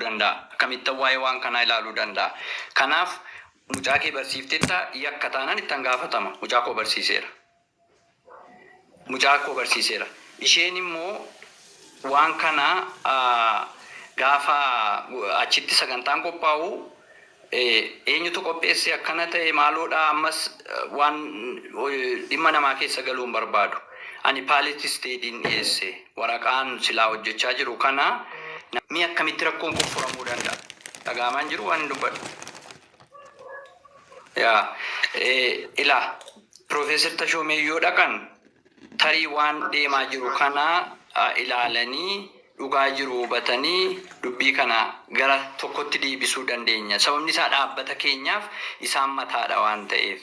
danda'a? Akkamittan waa'ee waan kanaa ilaaluu danda'a? Kanaaf mucaa kee barsiiftetta yakka taanaan ittan gaafatama. Mucaa koo barsiiseera. Mucaa koo barsiiseera. Isheen immoo waan kana gaafa achitti sagantaan qophaa'u eenyutu qopheesse, akkana ta'e, maaloodha, ammas waan dhimma namaa keessa galuu hin barbaadu. Ani pilot studyn dhiyeesse, waraqaan silaa hojjechaa jiru kana mi akkamitti rakkoon kun furamuu danda'a? Dhaga'amaan jiru waan hin dubbadhu. Yaa ilaa, Piroofeesar Tashoomee yoo dhaqan tarii waan deemaa jiru kana ilaalanii, dhugaa jiru hubatanii, dubbii kana gara tokkotti deebisuu dandeenya. Sababni isaa dhaabbata keenyaaf isaan mataadha waan ta'eef.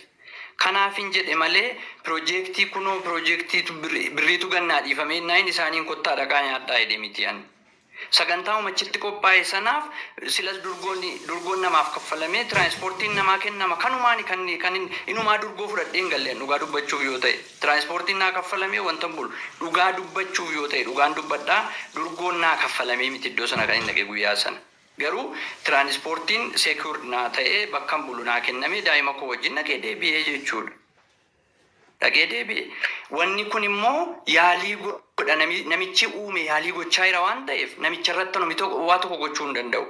Kanaafin jedhe malee piroojeektii kunoo piroojeektii birriitu gannaa dhiifamee naayin isaaniin kottaa dhaqaa nyaadhaa jedhe miti ani. Sagantaa achitti qophaa'e sanaaf silas durgoon namaaf kaffalamee, tiraanspoortiin namaa kennama, kanumaani kan inumaa durgoo fudhadhee hin galleen. Dhugaa dubbachuuf yoo ta'e, tiraanspoortiin naa kaffalamee wanta bulu, dhugaa dubbachuuf yoo ta'e, dhugaan dubbadhaa, durgoon naa kaffalamee miti iddoo sana kan hin dhaqe guyyaa sana. Garuu tiraanspoortiin secure naa ta'ee, bakka bulu naa kennamee, daa'ima koo wajjin dhaqee deebi'ee jechuudha. Dhaqee deebi'e. Wanni kun immoo yaalii godha, namichi uume yaalii gochaa jira waan ta'eef namicha irratti namni waa tokko gochuu hin danda'u.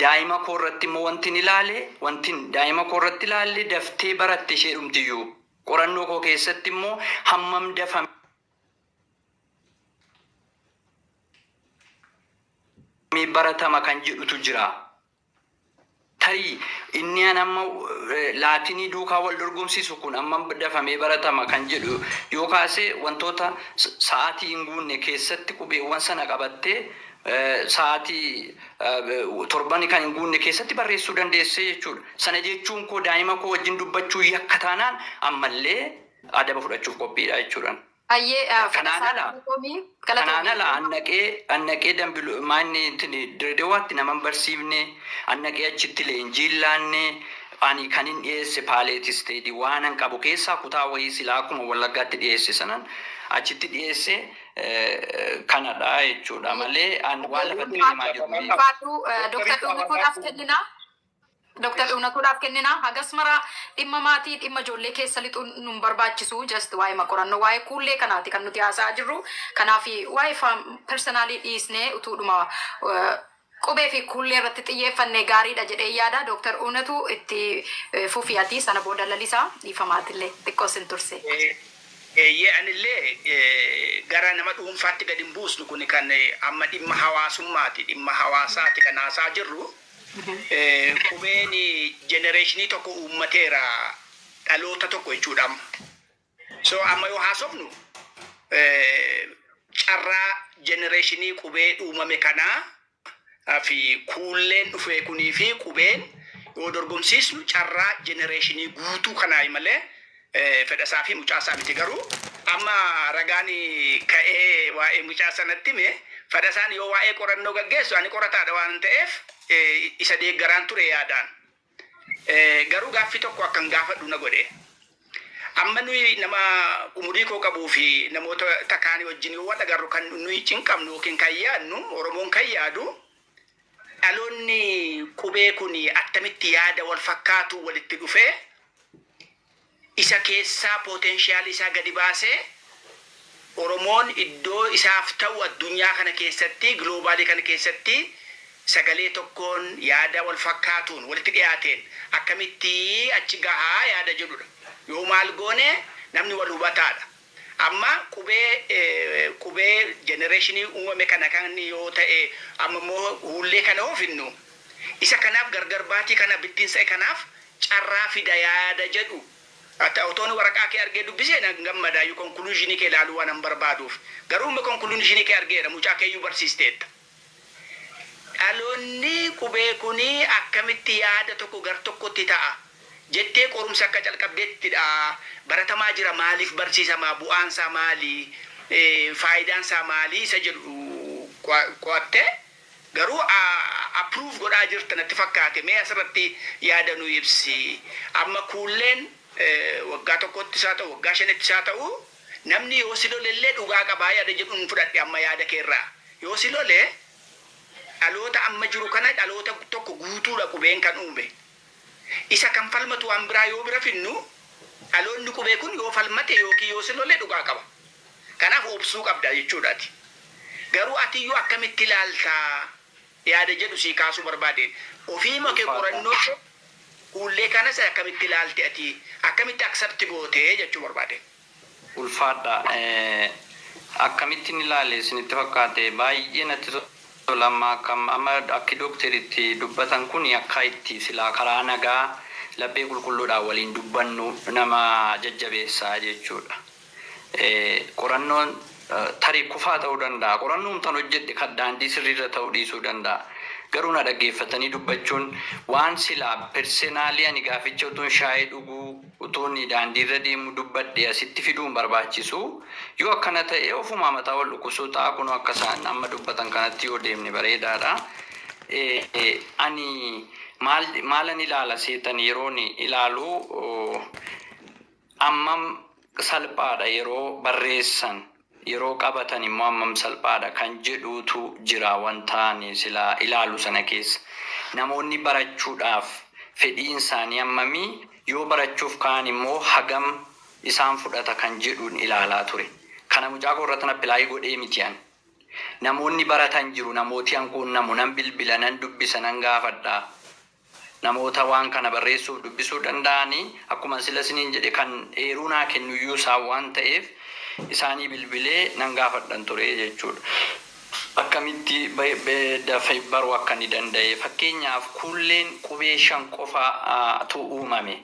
Daa'ima koo irratti immoo wanti hin ilaale, wanti daa'ima koo irratti ilaalle, daftee baratte ishee dhumtiyyuu. Qorannoo koo keessatti immoo hammam dafamee baratama kan jedhutu jira. Tarii inni an amma laatinii duukaa wal dorgomsiisu kun amma dafamee baratama kan jedhu yoo kaase, wantoota sa'aatii hin guunne keessatti qubeewwan sana qabattee sa'aatii torbani kan hin guunne keessatti barreessuu dandeessee jechuudha. Sana jechuun koo daa'ima koo wajjin dubbachuu yakka taanaan ammallee adaba fudhachuuf qophiidha jechuudha. Baay'ee. Kanaan ala annaqee dambilu maanni Dirreedawaatti nama hin barsiifne, annaqee achitti leenjii hin laanne. Ani kan hin dhiyeesse pilot study waan an qabu keessaa kutaa wayii silaa akkuma Wallaggaatti dhiyeesse sanan achitti dhiyeesse kanadha jechuudha malee an waan lafatti deemaa jiru miti. Dooktar Dhumatuudhaaf kenninaa. Dooktar Dhumatuudhaaf kenninaa. Hagas mara dhimma maatii, dhimma ijoollee keessa lixuun nun barbaachisu. Just waa'ee qorannoo waa'ee kuullee kanaati kan nuti haasa'aa jirru. Kanaaf waa'ee personal dhiisnee utuudhuma qubee fi kuullee irratti xiyyeeffanne gaariidha jedhee yaada. Dooktar Uunatu itti fufi, ati sana booda lalisaa dhiifamaatillee xiqqoo sin turse. Eeyyee, anillee gara nama dhuunfaatti gadi hin buusnu. Kun kan amma dhimma hawaasummaati, dhimma hawaasaati kan haasaa jirru. Qubeen generation tokko uummateera, dhaloota tokko jechuudha amma. So amma yoo haasofnu carraa generation qubee uumame kanaa fi kuulleen dhufe kunii fi qubeen yoo dorgomsiisnu, carraa generation guutuu kanaa malee fedhasaa fi mucaasaa miti. Garuu amma ragaan ka'ee waa'ee mucaa sanatti hime, fedhasaan yoo waa'ee qorannoo gaggeessu ani qorataadha waan ta'eef isa deeggaraan ture yaadaan. Garuu gaaffii tokko akkan gaafadhu na godhe. Amma nuyi nama umurii koo qabuu fi namoota takaanii wajjin yoo wal agarru, kan nuyi cinqabnu yookiin kan yaadnu, Oromoon kan yaadu, dhaloonni qubee kun attamitti yaada wal fakkaatu walitti dhufee isa keessaa potential isaa gadi baasee Oromoon iddoo isaaf ta'u addunyaa kana keessatti, global kana keessatti, sagalee tokkoon yaada wal fakkaatuun walitti dhiyaateen akkamitti achi gahaa yaada jedhudha. Yoo maal goone namni wal hubataadha. Amma qubee generation uumame kana kan yoo ta'e, amma immoo hullee kana oofinnu isa kanaaf gargar baatii kana bittinsa kanaaf carraa fida yaada jedhu. Hatta otoon waraqaa kee argee dubbisee nan gammadaa iyyuu, conclusion kee ilaaluu waan an barbaaduuf. Garuu immoo conclusion kee argeera, mucaa keeyyuu barsiisteetta. Dhaloonni qubee kuni akkamitti yaada tokko gar tokkotti ta'a jettee qorumsa akka calqabdeettidha. Baratamaa jira, maaliif barsiisamaa, bu'aansaa maali, faayidaansaa maali isa jedhu qo'attee garuu approve godhaa jirta natti fakkaate. Mee asirratti yaada nu ibsi. Amma kuulleen waggaa tokkotti isaa ta'u, waggaa shanitti isaa ta'u, namni yoo si lolellee dhugaa qabaa yaada jedhuun fudhadhe amma yaada keerraa. Yoo si lole Dhaloota amma jiru kana dhaloota tokko guutuudha qubeen kan uume. Isa kan falmatu waan biraa yoo bira finnu, dhaloonni qubee kun yoo falmate yookiin yoo si lole dhugaa qaba. Kanaaf obsuu qabda jechuudhaati. Garuu atiyyuu akkamitti ilaaltaa yaada jedhu sii kaasuu barbaadeen. Ofiima kee qorannoo kuullee kanas akkamitti ilaalte, ati akkamitti accept gootee jechuu barbaadeen. Ulfaadha. Akkamittiin ilaale isinitti fakkaate? Baay'ee natti tola. Amma akkam amma akki dookteritti dubbatan kun akka itti silaa karaa nagaa laphee qulqulluudhaan waliin dubbannu nama jajjabeessaa jechuudha. Qorannoon tarii kufaa ta'uu danda'a. Qorannoon tan hojjedhe kan daandii sirriirra ta'uu dhiisuu danda'a. Garuu na dhaggeeffatanii dubbachuun waan silaa personally ani gaaficha utuun shaayii dhuguu, utuun daandiirra deemu dubbadhe asitti fiduun barbaachisu. Yoo akkana ta'e ofuma mataa wal dhukkubsuu ta'a. Kun akka isaan amma dubbatan kanatti yoo deemne bareedaadha. Ani maal maalan ilaala seetan? Yeroon ilaalu ammam salphaadha yeroo barreessan, yeroo qabatan immoo ammam salphaadha kan jedhuutu jira. Wanta ani silaa ilaalu sana keessa namoonni barachuudhaaf fedhiin isaanii ammamii, yoo barachuuf ka'an immoo hagam isaan fudhata kan jedhuun ilaalaa ture. Kana mucaa koo irratti apply godhee miti an. Namoonni baratan jiru, namooti an quunnamu, nan bilbila, nan dubbisa, nan gaafadha. Namoota waan kana barreessuuf dubbisuu danda'anii, akkuma sila isiniin jedhe, kan eeruu naa kennuyyuu isaan waan ta'eef isaanii bilbilee nan gaafadhan ture jechuudha. Akkamitti dafee baruu akka inni danda'e? Fakkeenyaaf, kuulleen qubee shan qofaatu uumame.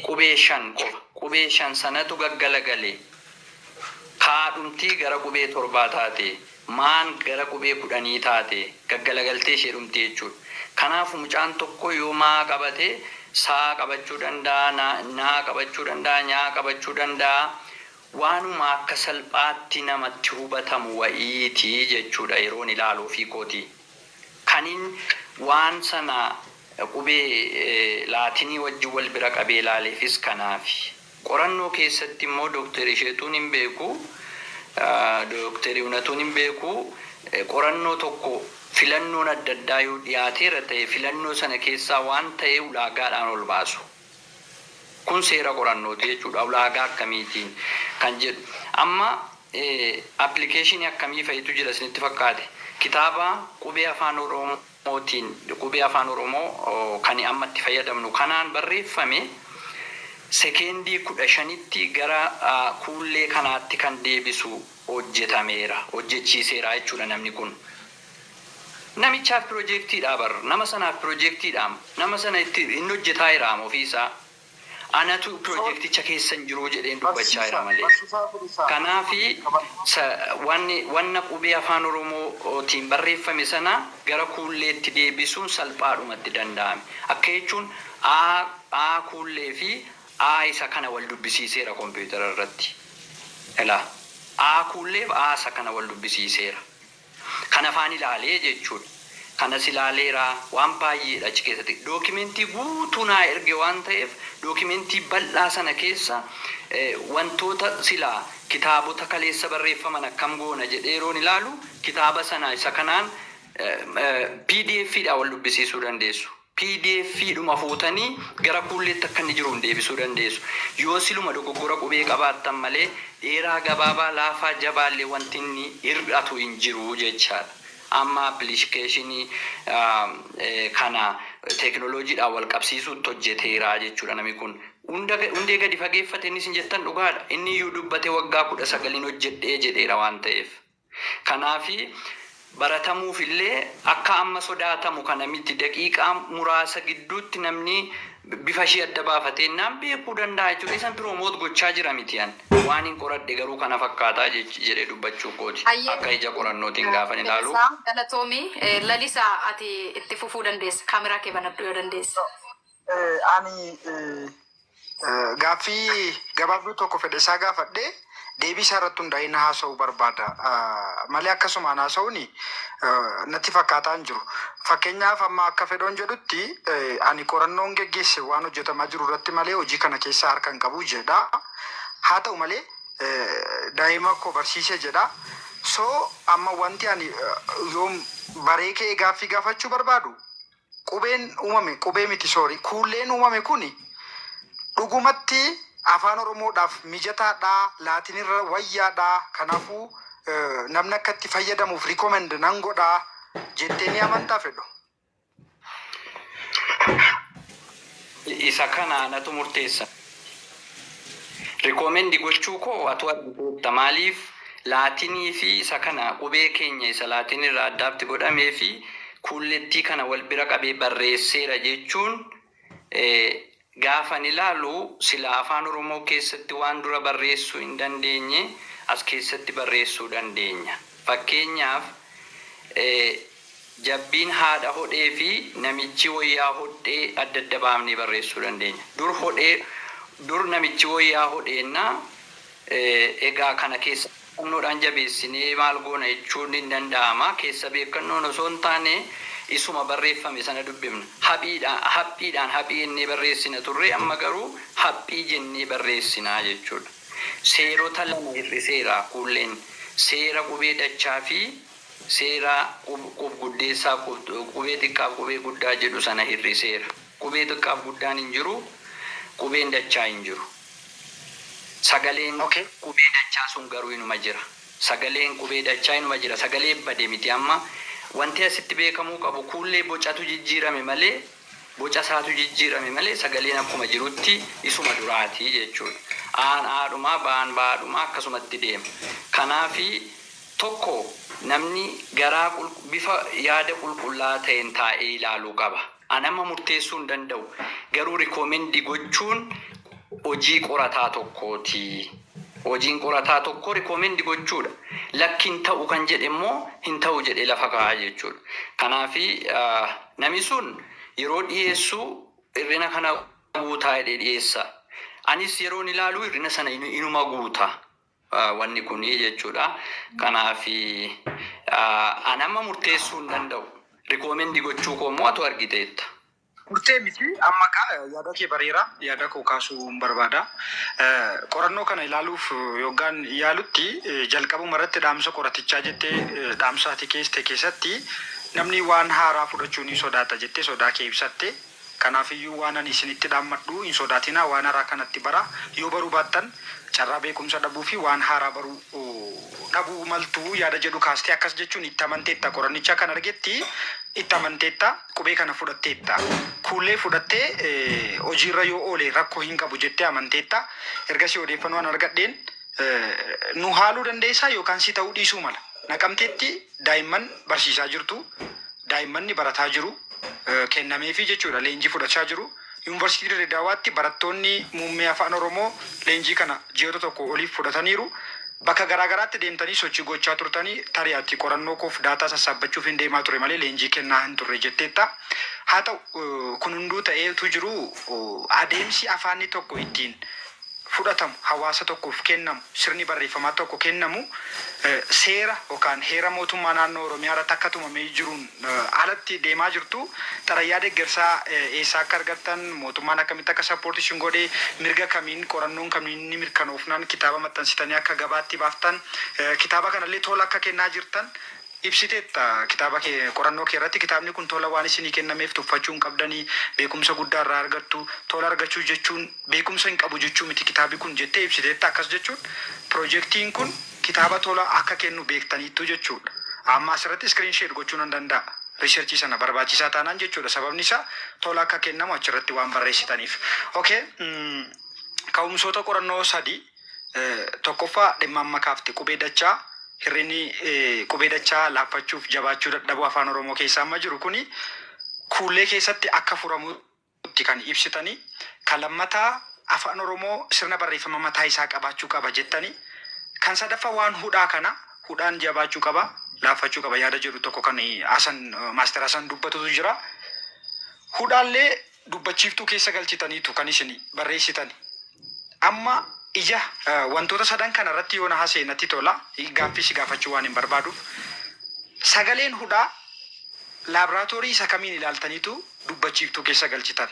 Qubee shan qofa. Qubee shan sanatu gaggalagale. Kaadhumtii gara qubee 7 taate. Maan gara qubee 10 taate. Gaggalagaltee ishee dhumti jechuudha. Kanaaf mucaan tokko yoo maa qabate saa qabachuu danda'a, naa qabachuu danda'a, nyaa qabachuu danda'a. Waanuma akka salphaatti namatti hubatamu wa'iitii jechuudha yeroon ilaalu ofii kooti. Kanin waan sana qubee laatinii wajjin wal bira qabee ilaaleefis kanaafi. Qorannoo keessatti immoo Dookter Isheetuun hin beeku, Dookter Iwnatuun hin beeku, qorannoo tokko filannoon adda addaa yoo dhiyaateera ta'e, filannoo sana keessaa waan ta'e ulaagaadhaan ol baasu. Kun seera qorannooti jechuudha. Ulaagaa akkamiitiin kan jedhu. Amma application akkamii fa'itu jira isinitti fakkaate? Kitaaba qubee afaan Oromootiin, qubee afaan Oromoo kan amma itti fayyadamnu kanaan barreeffame sekeendii 15tti gara kuullee kanaatti kan deebisu hojjetameera. Hojjechiiseera jechuudha namni kun. Namichaaf piroojeektiidha bar. Nama sanaaf piroojeektiidha. Nama sana itti inni hojjetaa jira ofiisaa. Anatu piroojeekticha keessa hin jiru jedheen dubbachaa jira malee. Kanaafi wanni wanna qubee afaan Oromootiin barreeffame sana gara kuulleetti deebisuun salphaadhumatti danda'ame. Akka jechuun A A kuullee fi A isa kana wal dubbisiiseera kompiitara irratti. Ilaa, A kuulleef A isa kana wal dubbisiiseera. Kan afaan ilaalee jechuudha. Kanas ilaaleera, waan baay'eedha achi keessatti. Dookimentii guutuu naa erge waan ta'eef, dookimentii bal'aa sana keessa wantoota silaa kitaabota kaleessa barreeffaman akkam goona jedhee yeroon ilaalu, kitaaba sana isa kanaan PDF dhaan wal dubbisiisuu dandeessu. PDF dhuma fuutanii gara kuulleetti akka inni jiruun deebisuu dandeessu. Yoo siluma dogoggora qubee qabaattan malee, dheeraa gabaabaa, laafaa jabaallee wanti inni hir'atu hin jiru jechaadha. Amma application kana teekinooloojiidhaan wal qabsiisuutti hojjeteera jechuudha namni kun. Hundee gadi fageeffate inni isin jettan dhugaadha. Inni iyyuu dubbate waggaa 19n hojjedhee jedheera waan ta'eef. Kanaafi baratamuuf illee akka amma sodaatamu kana miti. Daqiiqaa muraasa gidduutti namni bifa ishee adda baafatee naan beekuu danda'a jechuudha. Isan promote gochaa jira miti an. Waan hin qoradhe garuu kana fakkaataa jedhee dubbachuu kooti. Akka ija qorannootiin gaafan ilaalu. Galatoomii. Lalisaa, ati itti fufuu dandeessa. Kaameraa kee banadhu yoo dandeessa. Ani gaaffii gabaabduu tokko fedhe isaa gaafadhee deebii isaa irratti hundaa'ee na haasa'uu barbaada. Malee akkasumaan haasa'uun natti fakkaataa hin jiru. Fakkeenyaaf, amma akka fedhoon jedhutti ani qorannoon geggeesse waan hojjetamaa jiru irratti malee hojii kana keessaa harka hin qabu jedha. Haa ta'u malee daa'ima koo barsiisee jedha. So amma wanti ani yoom baree ka'ee gaaffii gaafachuu barbaadu, qubeen uumame, qubee miti, sorry, kuulleen uumame kuni dhugumatti afaan Oromoodhaaf mijataadha, laatinirra wayyaadha, kanaafuu namni akka itti fayyadamuuf recommend nan godhaa jettee ni amantaa, Fedhu? Isa kana anatu murteessa. Recommend gochuu koo atu argiteetta. Maaliif laatinii fi isa kana, qubee keenya isa laatinirraa addaatti godhamee fi kuullettii kana wal bira qabee barreesseera jechuun, gaafan ilaalu sila afaan Oromoo keessatti waan dura barreessuu hin dandeenye as keessatti barreessuu dandeenya. Fakkeenyaaf, jabbiin haadha hodhee fi namichi wayyaa hodhee adda adda baafnee barreessuu dandeenya. Dur hodhee, dur namichi wayyaa hodheennaa. Egaa kana keessa beekannoodhaan jabeessinee maal goona jechuun hin danda'ama. Keessa beekannoon osoo hin taane isuma barreeffame sana dubbifna. Haphiidhaan haphiidhaan haphii jennee barreessina turre, amma garuu haphii jennee barreessinaa jechuudha. Seerota lama hir'iseera kuulleen: seera qubee dachaa fi seera qub guddeessaa, qubee xiqqaaf qubee guddaa jedhu sana hir'iseera. Qubee xiqqaaf guddaan hin jiru, qubeen dachaa hin jiru. Sagaleen qubee dachaa sun garuu inuma jira. Sagaleen qubee dachaa inuma jira. Sagalee bade miti amma. Wanti asitti beekamuu qabu, kuullee bocatu jijjiirame malee, boca isaatu jijjiirame malee, sagaleen akkuma jirutti isuma duraati jechuudha. Aan aadhumaa, ba'aan ba'aadhumaa, akkasumatti deema. Kanaafi tokko namni garaa bifa yaada qulqullaa'aa ta'een taa'ee ilaaluu qaba. Anama murteessuu hin danda'u. Garuu recommend gochuun hojii qorataa tokkooti. Hojiin qorataa tokko recommend gochuudha. Lakki, hin ta'u kan jedhe immoo hin ta'u jedhee lafa kaa'aa jechuudha. Kanaafi namni sun yeroo dhiyeessu hir'ina kana guutaa jedhee dhiyeessa. Anis yeroon ilaalu hir'ina sana inuma guuta. Wanni kuni jechuudha. Kanaafi anama murteessuu hin danda'u. Recommend gochuu koo immoo atu argiteetta. Murtee miti, amma yaada kee bareera, yaada koo kaasuu hin barbaada. Qorannoo kana ilaaluuf yookaan yaalutti, jalqabuma irratti dhaamsa qoratichaa jettee dhaamsa ati keeste keessatti, namni waan haaraa fudhachuu ni sodaata jettee sodaa kee ibsatte. Kanaafiyyuu waan ani isinitti dhaammadhu, hin sodaatinaa, waan haaraa kanatti bara. Yoo baruu baattan carraa beekumsa dhabuu fi waan haaraa baruu dhabuu maltuu yaada jedhu kaastee, akkas jechuun itti amanteetta, qorannicha kan argetti itti amanteetta, qubee kana fudhatteetta. Kuullee fudhattee hojiirra yoo oole rakkoo hin qabu jettee amanteetta. Ergasii odeeffannoo an argadheen nu haaluu dandeessaa yookaan si ta'uu dhiisuu mala. Naqamteetti daa'imman barsiisaa jirtu. Daa'immanni barataa jiru. Kennameefii jechuudha, leenjii fudhachaa jiru. Yuunivarsiitii Dirree Dawaatti barattoonni muummee afaan Oromoo leenjii kana ji'oota tokko oliif fudhataniiru. Bakka garaagaraatti deemtanii sochii gochaa turtanii, tarii ati qorannoo koof daataa sassaabbachuuf hin deemaa ture malee leenjii kennaa hin turre jetteetta. Haa ta'u, kun hunduu ta'eetu jiru, adeemsi afaanni tokko ittiin fudhatamu, hawaasa tokkoof kennamu, sirni barreeffamaa tokko kennamu seera yookaan heera mootummaa naannoo Oromiyaa irratti akka tumamee jiruun alatti deemaa jirtu. Xalayaa deeggarsaa eessaa akka argattan, mootummaan akkamitti akka support isin godhe, mirga kamiin, qorannoon kamiin ni mirkanoofnaan kitaaba maxxansitanii akka gabaatti baaftan, kitaaba kanallee tola akka kennaa jirtan ibsiteetta kitaaba kee, qorannoo kee irratti. Kitaabni kun tola waan isinii kennameef tuffachuu hin qabdanii, beekumsa guddaa irraa argattu, tola argachuu jechuun beekumsa hin qabu jechuu miti kitaabi kun jettee ibsiteetta. Akkas jechuun piroojeektiin kun kitaaba tola akka kennu beektaniittu jechuudha. Amma asirratti screen share gochuu nan danda'a. Research sana barbaachisaa taanaan jechuudha. Sababni isaa tola akka kennamu achirratti waan barreessitaniif. Okay. Ka'umsoota qorannoo sadi. Tokkoffaa, dhimma amma kaafte, qubee dachaa, hir'inni qubee dachaa laaffachuuf jabaachuu dadhabuu afaan Oromoo keessaa amma jiru kuni kuullee keessatti akka furamutti kan ibsitanii. Kan lammataa, afaan Oromoo sirna barreeffama mataa isaa qabaachuu qaba jettanii. Kan sadaffaa, waan hudhaa kana, hudhaan jabaachuu qaba, laaffachuu qaba yaada jedhu tokko kan Hasan, Master Hasan dubbatutu jira. Hudhaallee dubbachiiftuu keessa galchitaniitu kan isin barreessitani. Amma ija wantoota sadan kana irratti yoo na hasee natti tola, gaaffii si gaafachuu waan hin barbaaduuf. Sagaleen hudhaa laaboraatoorii isa kamiin ilaaltaniitu dubbachiiftuu keessa galchitan?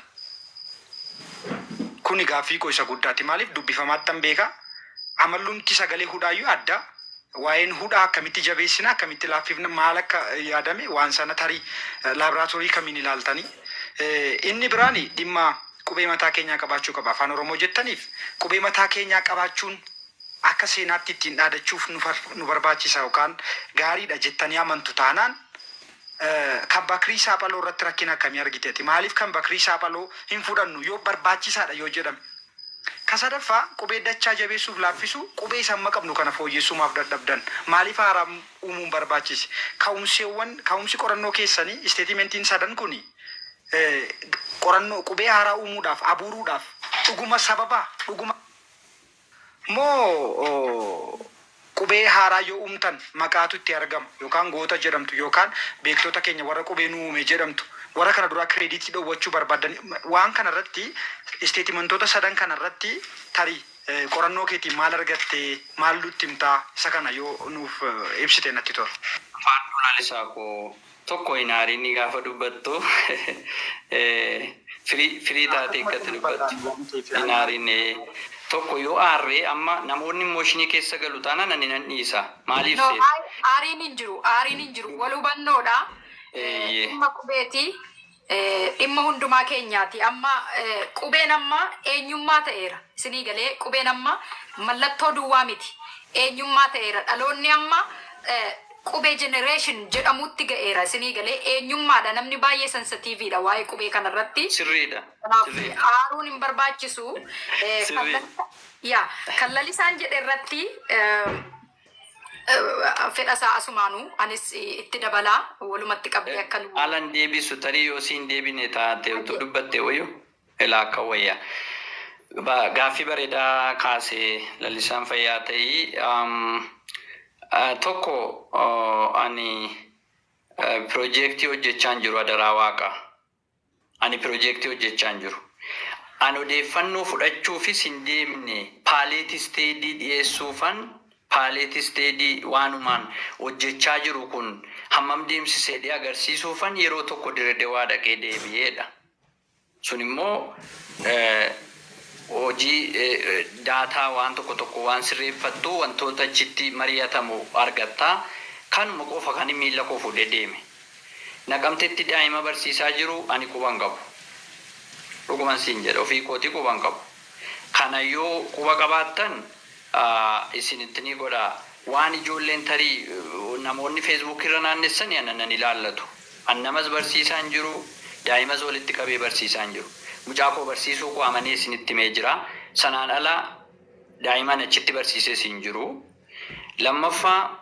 Kuni gaaffii koo isa guddaati. Maaliif, dubbifamaattan beeka. Amallumti sagalee hudhaayyuu adda. Waa'een hudhaa akkamitti jabeessina, akkamitti laaffifna, maal akka yaadame waan sana tarii laaboraatoorii kamiin ilaaltanii. Inni biraan dhimma qubee mataa keenyaa qabaachuu qaba. Afaan Oromoo jettaniif qubee mataa keenyaa qabaachuun akka seenaatti ittiin dhaadachuuf nu barbaachisa yookaan gaariidha jettanii amantu taanaan, kan Bakrii Saaphaloo irratti rakkina akkamii argiteeti? Maaliif kan Bakrii Saaphaloo hin fudhannu yoo barbaachisaadha yoo jedhame? Ka sadaffaa, qubee dachaa jabeessuuf laaffisu, qubee isa amma qabnu kana fooyyessuumaaf dadhabdan? Maaliif haaraa uumuun barbaachise? Ka'umseewwan ka'umsi qorannoo keessanii statementiin sadan kuni qorannoo qubee haaraa uumuudhaaf abuuruudhaaf dhuguma sababa dhuguma moo qubee haaraa yoo uumtan maqaatu itti argama yookaan goota jedhamtu yookaan beektota keenya warra qubee nu uume jedhamtu, warra kana duraa creditii dhoowwachuu barbaadan? Waan kana irratti, statementoota sadan kana irratti, tarii qorannoo keetiin maal argatte, maal nutti himtaa? Isa kana yoo nuuf ibsite natti tola. Afaan Lalisaa koo, tokko hin aariin gaafa dubbattu, firii taatee akkatti dubbattu hin aariin. Tokko yoo aarree amma namoonni emotionii keessa galu taanaan ani nan dhiisa. Maaliif No, seeta? Aariin hin jiru, aariin hin jiru. Wal hubannoodha. Dhimma qubeeti. Dhimma hundumaa keenyaati. Amma qubeen amma eenyummaa ta'eera. Isinii galee, qubeen amma mallattoo duwwaa miti. Eenyummaa ta'eera. Dhaloonni amma qubee generation jedhamutti ga'eera. Isinii galee, eenyummaadha. Namni baay'ee sensitiveiidha waa'ee qubee kanarratti. Kanaaf aaruun hin barbaachisu. Yaa, kan Lalisaan jedhe irratti fedha isaa asumaanuu anis itti dabalaa walumatti qabdee akka nu Alan deebisu, tarii yoo siin deebine taate utuu dubbatte wayyu ilaa akka wayya. Gaaffii bareedaa kaasee Lalisaan, fayyaa ta'ii. Tokko, ani piroojeektii hojjechaa hin jiru, adaraa waaqa. Ani piroojeektii hojjechaa hin jiru. Ani odeeffannoo fudhachuufis hin deemne. Pilot study dhiyeessuufan, pilot study waanumaan hojjechaa jiru kun hammam deemsisee agarsiisuufan yeroo tokko Diredewaa dhaqee deebi'eedha. Sun immoo hojii data waan tokko tokko waan sirreeffattu, wantoota achitti mari'atamu argatta. Kanuma qofa kan miila koo fuudhee deeme. Naqamtetti daa'ima barsiisaa jiru ani quban qabu. Dhuguman siin jedha, ofii kootii quban qabu. Kana yoo quba qabaattan isinitti ni godha. Waan ijoolleen tarii namoonni Facebook irra naannessanii ana nan ilaallatu. An namas barsiisaa hin jiru, daa'imas walitti qabee barsiisaa hin jiru. Mucaa koo barsiisuu koo amanee isinitti himee jira. Sanaan ala daa'iman achitti barsiisees hin jiru. Lammaffaa,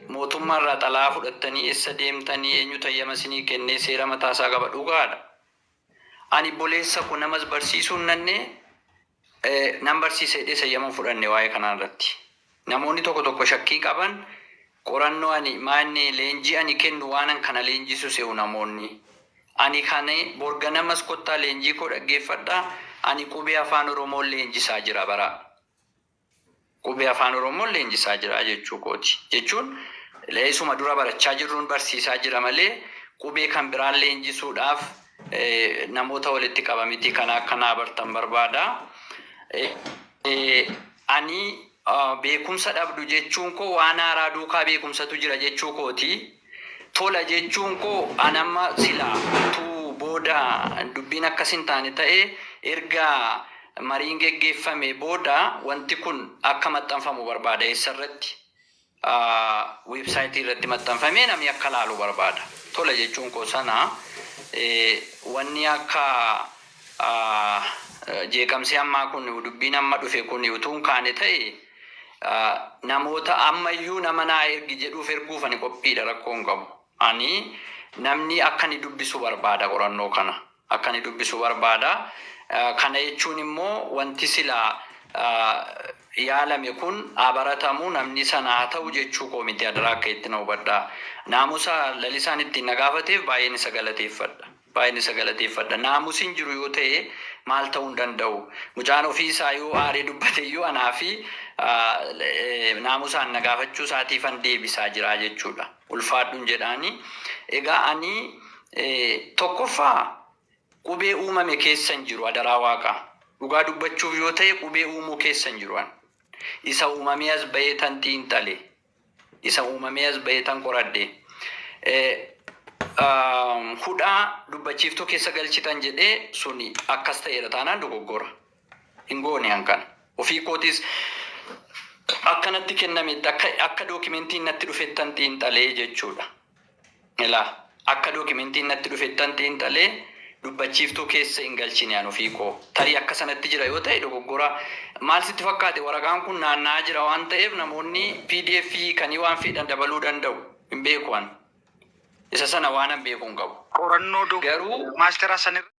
mootummaa irraa xalaa fudhattanii eessa deemtanii, eenyu tayyama isinii kennee, seera mataasaa qaba, dhugaadha. Ani boleessa koo namas barsiisuu hin nannee, nan barsiisa jedhee sayyama fudhanne waa'ee kanaa irratti. Namoonni tokko tokko shakkii qaban qorannoo ani maanni leenjii ani kennu waanan kana leenjisu se'u namoonni. Ani kana borga namas kottaa leenjii koo dhaggeeffadhaa, ani qubee Afaan Oromoon leenjisaa jira bara. Qubee Afaan Oromoon leenjisaa jira jechuu kooti. Jechuun leessuma dura barachaa jirruun barsiisaa jira malee qubee kan biraan leenjisuudhaaf namoota walitti qabamiti, kana akkanaa bartan barbaada. Ani beekumsa dhabdu jechuun koo waan haaraa duukaa beekumsatu jira jechuu kooti. Tola jechuun koo an amma silaa utuu booda dubbiin akkas hin taane ta'e, erga mariin geggeeffame booda wanti kun akka maxxanfamu barbaada. Eessarratti? Websiteii irratti maxxanfamee namni akka laalu barbaada. Tola jechuun koo sana. Wanni akka jeeqamsi ammaa kun, dubbiin amma dhufe kun utuu hin kaane ta'e, namoota ammayyuu nama naa ergi jedhuuf erguuf ani qophiidha, rakkoo hin qabu. Ani namni akka inni dubbisu barbaada qorannoo kana. Akka inni dubbisu barbaada. Kana jechuun immoo wanti silaa yaalame kun haa baratamu, namni sana haa ta'u jechuu koo miti, adaraa akka itti na hubadhaa. Naamusa Lalisaan ittiin na gaafateef baay'een isa galateeffadha. Baay'een isa galateeffadha. Naamusi hin jiru yoo ta'e maal ta'uu hin danda'u. Mucaan ofii isaa yoo aaree dubbate iyyuu anaa fi naamusaan na gaafachuu isaatiifan deebisaa jira jechuudha. Ulfaadhuun jedhaani. Egaa ani tokkoffaa qubee uumame keessa hin jiru, adaraa waaqa. Dhugaa dubbachuuf yoo ta'e qubee uumuu keessa hin jiru ani. Isa uumamee as bahee tan xiinxale. Isa uumamee as bahee tan qoradhe. Hudhaa dubbachiiftuu keessa galchitan jedhee suni akkas ta'eera taanaan dogoggora. Hin goone hankan. Ofii kootis akkanatti kennametti akka dookimentiin natti dhufettan xiinxalee jechuudha. Ilaa, akka dookimentiin natti dhufettan xiinxalee, dubbachiiftuu keessa hin galchine an ofii koo. Tarii akka sanatti jira yoo ta'e dogoggora. Maal sitti fakkaate, waraqaan kun naanna'aa jira waan ta'eef namoonni PDF kanii waan fedhan dabaluu danda'u. Hin beeku an. Isa sana waan an beeku hin qabu. Qorannoo Garuu maasteraa sanirra.